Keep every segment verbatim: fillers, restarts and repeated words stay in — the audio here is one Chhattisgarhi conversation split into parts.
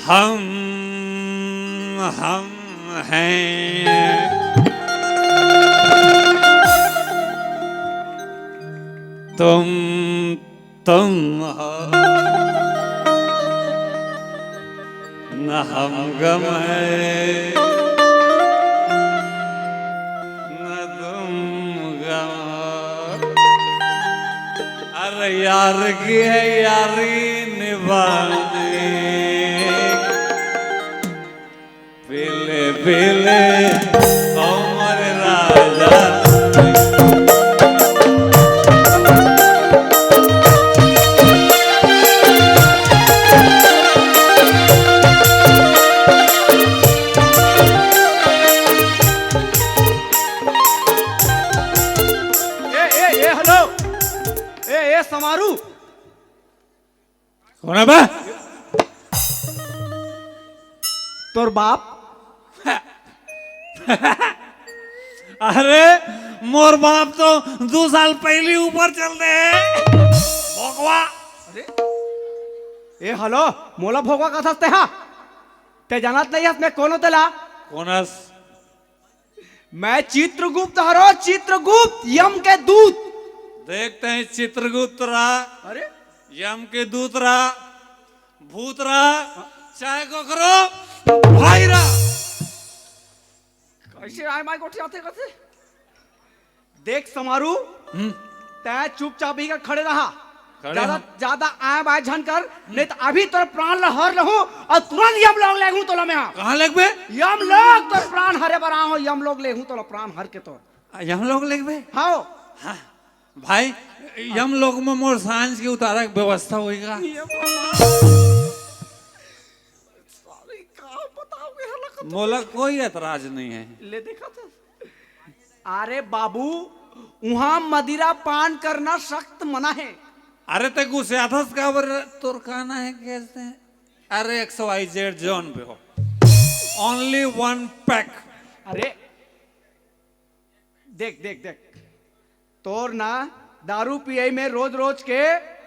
हम, हम हैं, तुम, तुम हो, न हम गम है, न तुम गम हो। अरे यार की है यारी निभानी, पीले पीले उमर राजा। ए, ए, ए, हेलो। ए, ए, समारू। कौन है बे? तोर बाप। अरे, मोर बाप तो दू साल पहिली ऊपर चल दे हे। भोगवा। अरे, ए, हेलो, मोला भोगवा कथस ते हा? ते जानत नहीं हस मैं कोन हों तेला? कोन हस? मैं चित्रगुप्त हरों, चित्रगुप्त, यम के दूत। देखते हैं चित्रगुप्त रहा, अरे? यम के दूत रहा, भूत रहा, चाहे कोकरो भाई रहा। कैसे आय माय गोठियाथे कथे? देख समारू, हम्म। तैं चुपचाप ही कर खड़े रहा। खड़े ज्यादा, हम। ज्यादा आय बाय झन कर, नहीं तो अभी तोर प्राण ला हर लहूं अउ तुरंत यमलोक लेगहूं तोला मैं हा। कहाँ लेगबे? यमलोक, तोर प्राण हरे बर आय हों, यमलोक लेगहूं तोला प्राण हर के तोर। आ, यमलोक लेगबे? हाँ। हाँ। भाई, यमलोक में मोर सांझ के उतारा के व्यवस्था होही का? ये भगवान। साले का बताओ ये हला कथों। मोला कोई एतराज नहीं है। ले देखा था। अरे बाबू, उहाँ मदिरा पान करना सख्त मना है। अरे ते गुस्साथस काबर, तोर कहना है कैसे? अरे एक्स वाई जेड जोन पे हो, only one pack। अरे देख, देख, देख, तोर ना दारू पियई में रोज रोज के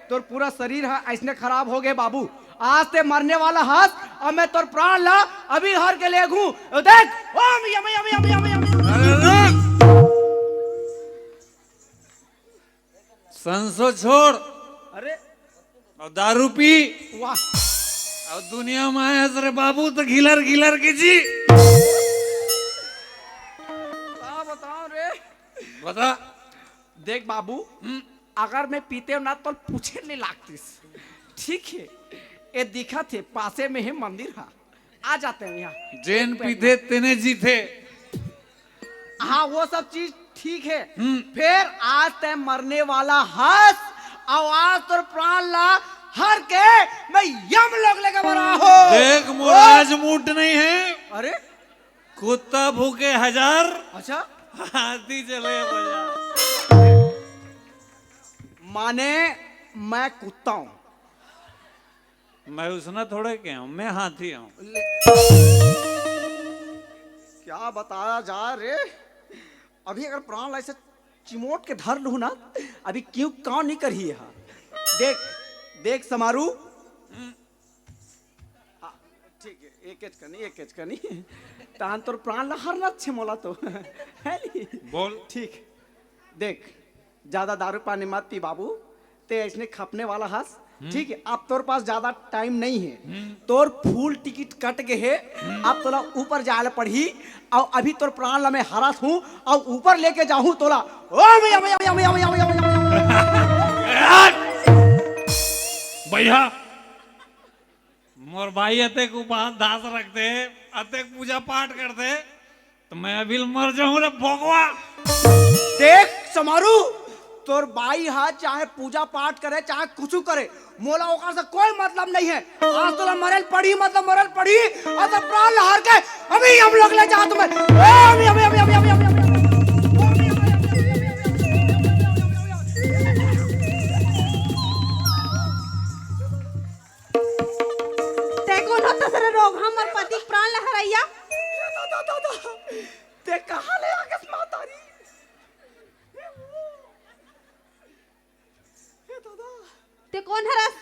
तोर पूरा शरीर हा अइसने खराब हो गे बाबू। आज ते मरने वाला हस, अब मैं तोर प्राण ला अभी हर के लेगहूं। देख, ओम यम यम यम यम यम। अरे रुक। संसो छोड़। अरे। अउ दारू पी। वाह। अउ दुनिया में आय हस रे बाबू तो घिलर घिलर के जी। का बताओं रे? बता। देख बाबू, हम्म। अगर मैं पीतेंव ना तो पूछे नहीं लागतिस। ठीक है, ए दिखत हे पासे में हे मंदिर हा, आ जाते हैं यहाँ। जेन पीथे तेने जीथे। हाँ, वो सब चीज ठीक है। हम्म। फिर आज ते मरने वाला हस, अउ आज तोर प्राण ला हर के मैं यमलोक लेके बरा हो। देख, मोर आज मूड नहीं है। अरे, कुत्ता भूके हजार, अच्छा? हाथी चले बाजार। माने मैं कुत्ता हूँ। मैं उसना थोड़े के हूँ, मैं हाथी हूँ। ले। क्या बताया जा रे, अभी अगर प्राण ला ऐसे चिमोट के धर लूँ ना, अभी क्यों कान नहीं करही है। देख, देख समारू, आ, ठीक है, एकेच कनी, एकेच कनी। तान तोर प्राण ला हरना छे मोला तो। है नी? बोल। ठीक। देख, ज्यादा दारू पानी मत पी बाबू। ते अइसने खपने वाला हस। हम्म। ठीक है, अब तोर पास ज्यादा टाइम नहीं है। हम्म। तोर फुल टिकट कट गे हे। हम्म। अब तोला ऊपर जाय ला पड़ही। अउ अभी तोर प्राण ला मैं हरत हूँ, अउ ऊपर लेके जाहूँ तोला। ओम यम यम यम यम यम यम यम। भैया, मोर भाई अतेक उपास धास रखते, अतेक पूजा पाठ करते, तो मैं अभी मर जाऊं रे भोगवा। देख समारू, तोर बाई हा चाहे पूजा पाठ करे, चाहे कुछु करे, मोला ओकर से कोई मतलब नहीं है। आज तोला मरेल पड़ी, मतलब मरेल पड़ी, अउ तोर प्राण ला हर के अभी यमलोक ले जात हूँ मैं। अभी, अभी, अभी, अभी, अभी, अभी, अभी। ते कोन होथस रे रोगहा, हमर पति के प्राण ला हरइया? दादा, दादा, ते कहाँ ले आ गेस माता री? हे दादा। ते कोन हरस?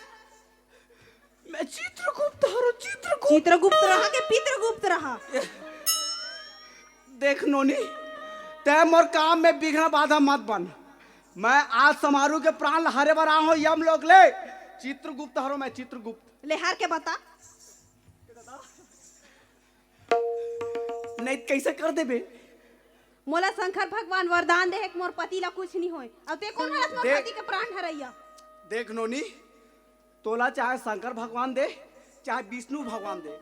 मैं चित्रगुप्त हरों, चित्रगुप्त। चित्रगुप्त रहा के पितृगुप्त रहा? देख नोनी, तै मोर काम में बिघ्न बाधा मत बन। मैं आज समारू के प्राण ल हरे बर आहों यमलोक ले। चित्रगुप्त हरों मैं, चित्रगुप्त। ले हर के बता। नहीं त कइसे कर देबे? मोला शंकर भगवान वरदान दे हे कि मोर पति ला कुछ नहीं होय। अब ते कोन हरस मोर देख पति के प्राण हरैया? देख नोनी, तोला चाहे शंकर भगवान दे, चाहे विष्णु भगवान दे,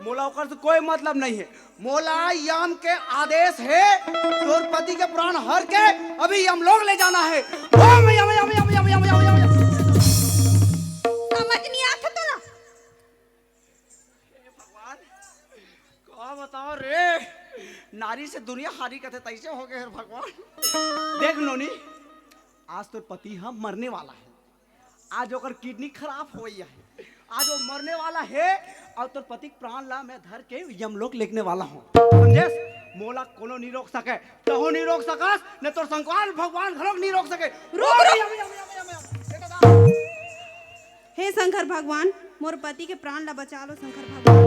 मोला ओकर से कोई मतलब नहीं है। मोला यम के आदेश है, तोर पति के प्राण हर के अभी यमलोक ले जाना है। ओम यम यम यम यम यम यम यम। समझ नहीं आथे तोला? हे भगवान, का बताओ रे, नारी से दुनिया हारी कथे तैसे हो गए हे भगवान। देख नोनी, आज तोर पति ह मरने वाला है, आज ओकर किडनी खराब हो गई है, आज वो मरने वाला है और तोर पति के प्राण ला मैं धर के यमलोक लेगने वाला हूँ, समझेस? मोला कोनो नहीं रोक सके, तहू नहीं रोक सकस, न तोर शंकर भगवान घलोक नहीं रोक सके। रुक, रुक। यम, यम, यम, यम, यम। हे शंकर भगवान, मोर पति के प्राण ला बचा लो शंकर भगवान।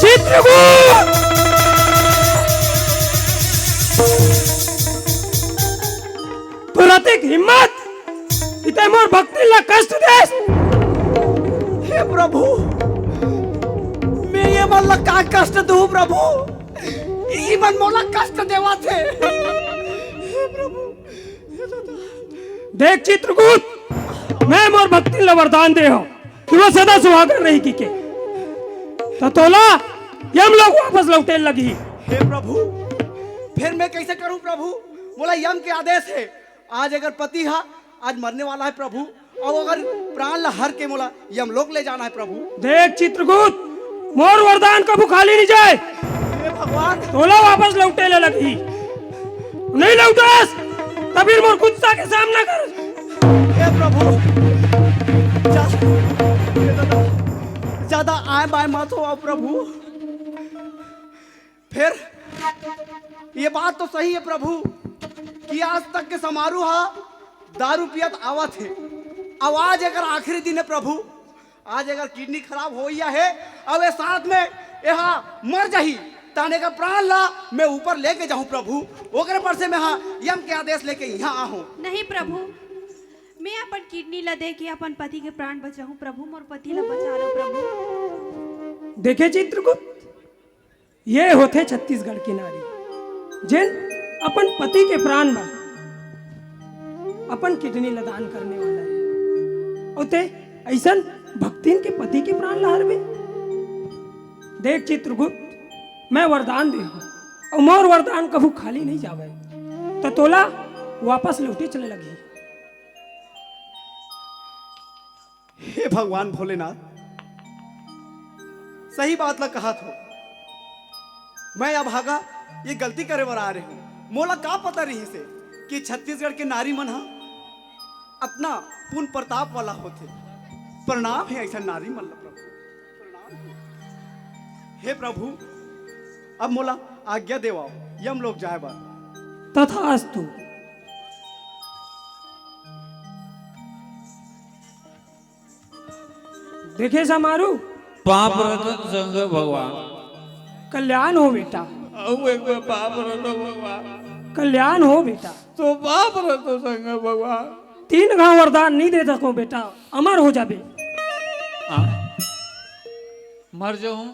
चित्रकूट! तोर अतेक हिम्मत, कि तैं मोर भक्तिन ला कष्ट देस। हे प्रभु, मैं ये मन ला का कष्ट दूं प्रभु? ये मन मोला कष्ट देवत हे। हे प्रभु, हे दादा। देख चित्रकूट, मैं मोर भक्तिन ला वरदान दे हंव। कि वो सदा सुहागन रही कहिके, त तोला यमलोक वापस लौटे लगही। हे प्रभु, फिर मैं कैसे करूं प्रभु? मोला यम के आदेश है, आज अगर पति हा आज मरने वाला है प्रभु, और अगर प्राण ला हर के मोला यमलोक ले जाना है प्रभु। देख चित्रकूट, मोर वरदान कभू खाली नहीं जाए। हे भगवान। तोला वापस लौटे ले लगही। नहीं लौटस, त फिर मोर गुस्सा के सामना कर। हे प्रभु, जा-, हे दादा, ज्यादा आय बाय मत हो प्रभु। फिर ये बात तो सही है प्रभु कि आज तक के समारू हा दारू पियत आवत हे, अउ आज एकर आखिरी दिन है प्रभु। आज अगर किडनी खराब होइया हे, अउ ए साथ में एहा मर जाही, ताने का प्राण ला मैं ऊपर लेके जाहूं प्रभु। ओकरे पर से मैं हा यम के आदेश लेके इहां आहूं। नहीं प्रभु, मैं अपन किडनी ला दे के अपन पति के प्राण बचाहूं प्रभु, मोर पति ला बचा लो प्रभु। देखे चित्रगुप्त, ये होथे छत्तीसगढ़ के नारी, जेन अपन पति के प्राण बर अपन किडनी ला दान करने वाला है। अउ ते अइसन भक्तिन के पति के प्राण ला हरबे? देख चित्रगुप्त, मैं वरदान दे हूं, अउ मोर वरदान कभू खाली नहीं जावय, त तोला वापस लौटे चले लगही। हे भगवान भोलेनाथ, सही बात ला कहत हो, मैं अभागा ये गलती करे बर आ रहे हूँ। मोला का पता रहिसे कि छत्तीसगढ़ के नारी मन हा अतना पुन प्रताप वाला होथे। प्रणाम हे ऐसा नारी मन ला प्रभु, प्रणाम हे। हे प्रभु, अब मोला आज्ञा देवाओ यमलोक जाए बर। तथास्तु। देखे समारू, पाप रतन संग भगवान। कल्याण हो बेटा। अउ एक बार पाप रतन भगवान। कल्याण हो बेटा। तो पाप रतन संग भगवान। तीन घांव वरदान नहीं दे सको बेटा, अमर हो जाबे। हाँ। मर जाऊं।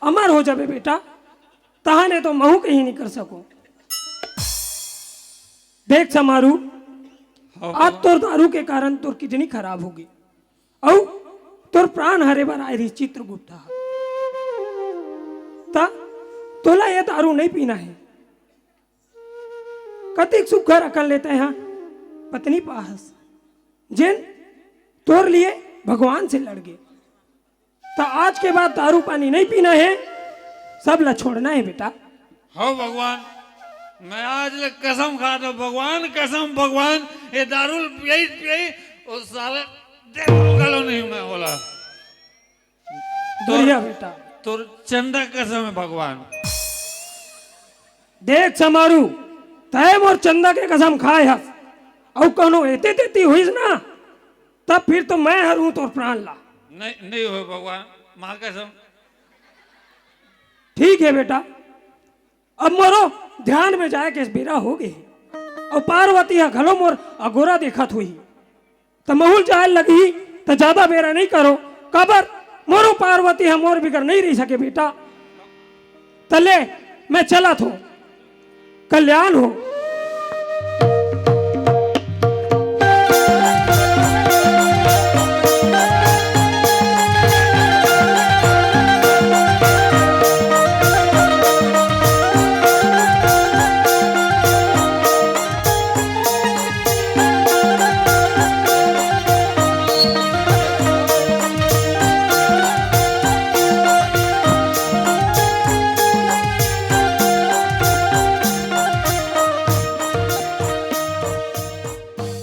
अमर हो जाबे बेटा, तहाने तो महू कहीं नहीं कर सको। देख समारू, हाँ। आज तोर दारू के कारण तोर किडनी खराब होगे, अउ तोर प्राण हरे बर आए रहिस चित्रगुप्त हा। त तोला ये दारू नहीं पीना है। कतिक सुग्घर अकन ले तैं हा पत्नी पाहस, जेन तोर लिए भगवान से लड़ गे। त आज के बाद दारू पानी नहीं पीना है, सब ला छोड़ना है बेटा। हो भगवान, मैं आज ले कसम खाता हूँ भगवान, कसम भगवान, ये दारू पियई पियई ओ साला, देखो गलो नहीं मैं बोला। बढ़िया बेटा। तोर चंदा कसम है भगवान। देख समारू, तय मोर चंदा के कसम खाए हस, अउ कोनो एती तेती होइस ना, तब फिर तो मैं हरूं तोर प्राण ला। नहीं, नहीं हो भगवान, माँ कसम। ठीक है बेटा, अब मोरो ध्यान में जाए के बेरा हो गे, अउ पार्वती ह घलो मोर अगोरा देखत हुई। त महूं ल जाए लगही, त ज्यादा बेरा नहीं करो, काबर मोरो पार्वती ह मोर बिगर नहीं रही सके बेटा। त ले, मैं चलत हों, कल्याण हो।